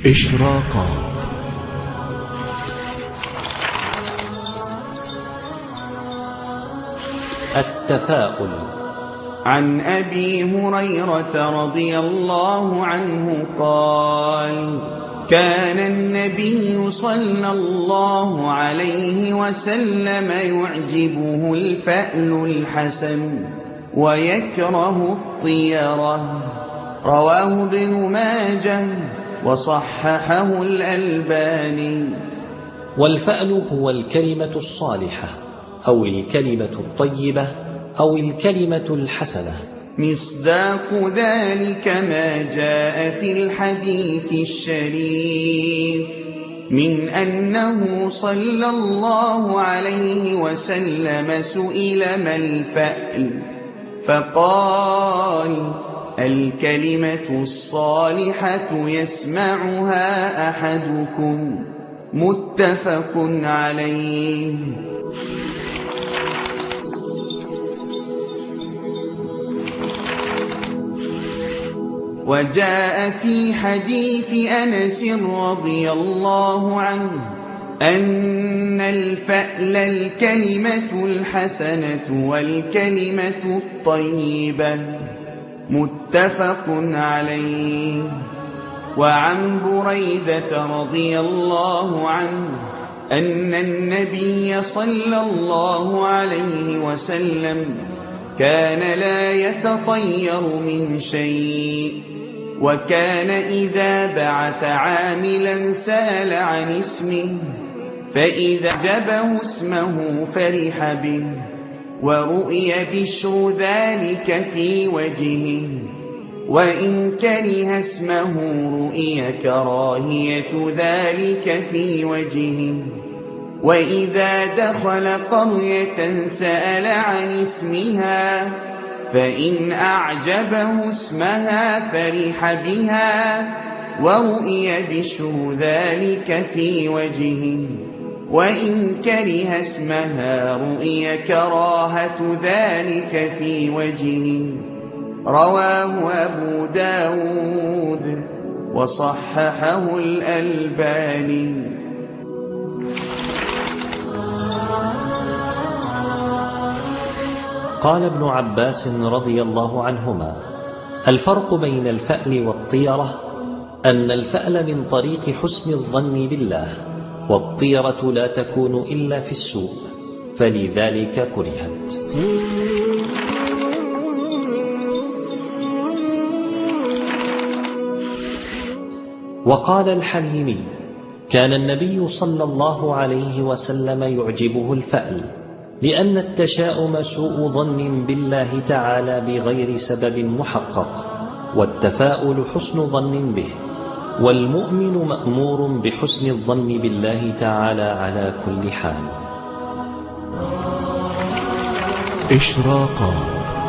إشراقات. التفاؤل. عن أبي هريرة رضي الله عنه قال: كان النبي صلى الله عليه وسلم يعجبه الفأل الحسن ويكره الطيرة. رواه ابن ماجه وصححه الألباني. والفأل هو الكلمة الصالحة أو الكلمة الطيبة أو الكلمة الحسنة. مصداق ذلك ما جاء في الحديث الشريف من أنه صلى الله عليه وسلم سئل ما الفأل، فقال: الكلمة الصالحة يسمعها أحدكم. متفق عليه. وجاء في حديث أنس رضي الله عنه أن الفأل الكلمة الحسنة والكلمة الطيبة. متفق عليه. وعن بريدة رضي الله عنه أن النبي صلى الله عليه وسلم كان لا يتطير من شيء، وكان إذا بعث عاملا سأل عن اسمه، فإذا جبه اسمه فرح به، ورؤي بشر ذلك في وجهه، وإن كره اسمه رؤي كراهية ذلك في وجهه. وإذا دخل قرية سأل عن اسمها، فإن أعجبه اسمها فرح بها، ورؤي بشر ذلك في وجهه، وإن كره اسمها رؤي كراهة ذلك في وجهه. رواه أبو داود وصححه الألباني. قال ابن عباس رضي الله عنهما: الفرق بين الفأل والطيرة أن الفأل من طريق حسن الظن بالله، والطيرة لا تكون إلا في السوء، فلذلك كرهت. وقال الحليمي: كان النبي صلى الله عليه وسلم يعجبه الفأل، لأن التشاؤم سوء ظن بالله تعالى بغير سبب محقق، والتفاؤل حسن ظن به، والمؤمن مأمور بحسن الظن بالله تعالى على كل حال. إشراقات.